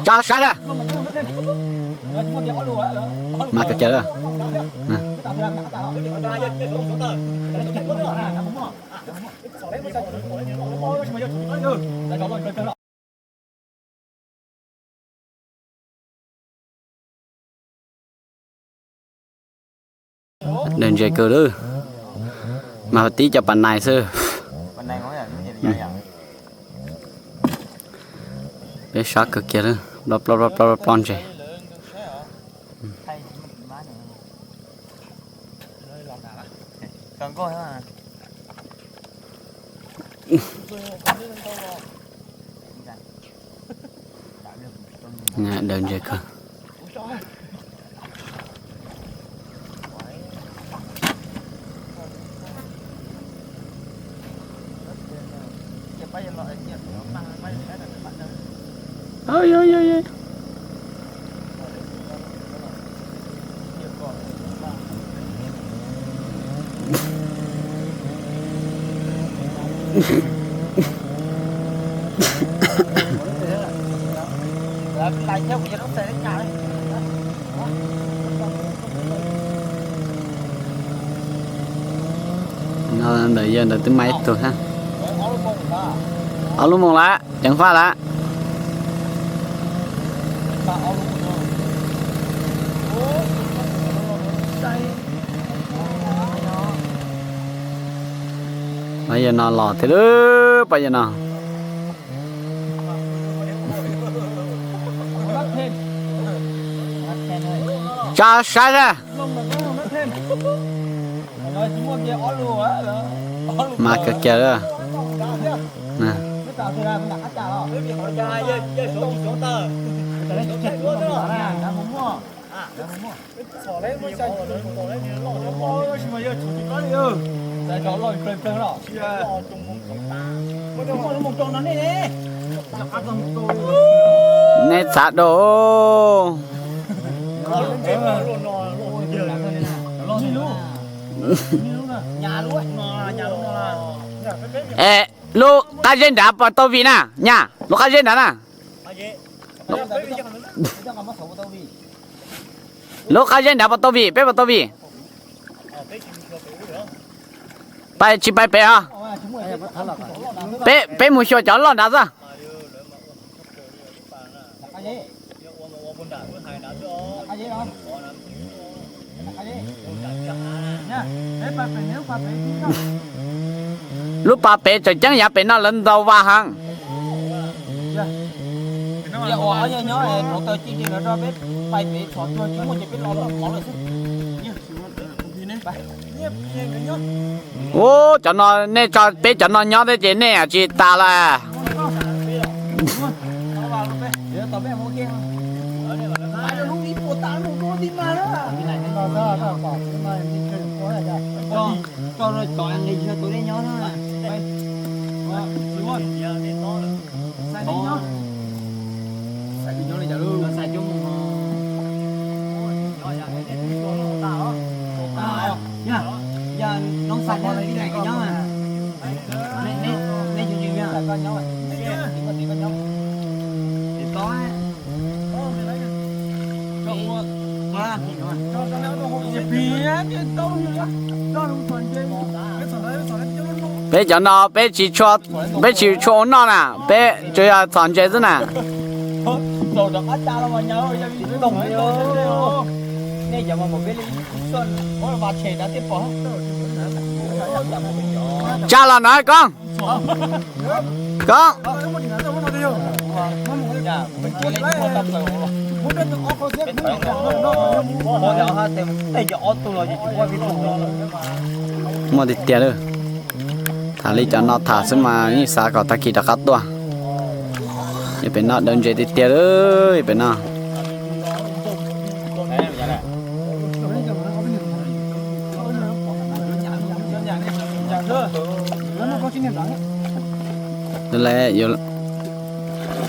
Tso saib na. Mas kawg kiag lawm. Daws ntses kawg lawm. Mas tib cov pas nais xwb. Peb sab kawg kiag lawm, ploj ploj ploj ploj ploj ntses. Daws ntses kawg. No ntawm yawg ntawd twb mas ib tug thiab. Ob lub moos lawm, ceev faj lawm. Pab yawg no los thiab lawm, pab yawg no. Tso saib na. Mas kawg kiag lawm. Nej txhav dua. Es lub qab zeb nrad puas tau vim na, nyab, lub qab zeb nrad na. Lub qab zeb nrad puas tau vim, peb puas tau vim? Pais tsis pais pem os. Peb, peb mus xyuas cov loj nrad xwb. Lub pas pem tseem ceeb yav pem no lawv ntau vas heev. Ub, cov no nej tso peb cov no nyob thiab ces nej tsis tas lawm. Peb cov no peb tsis tshua, peb tsis tshua ua noj na, peb tsuas yog txhom ntses xwb na. Tsa los no koob. Koob. Muaj tiag tiag lawm. Tham li cov no tham xwb mas yeej xav kom tag kis rov qab tuaj. Pem no daws ntses tiag tiag lawm pem no.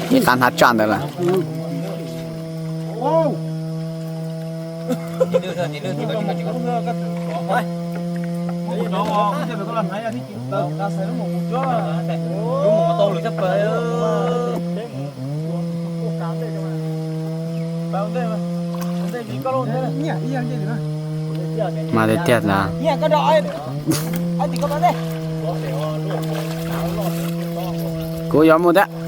Ib qab hnab tsaj ntawd lawm. Mas tiag tiag na. Kuv yuav mus thiab.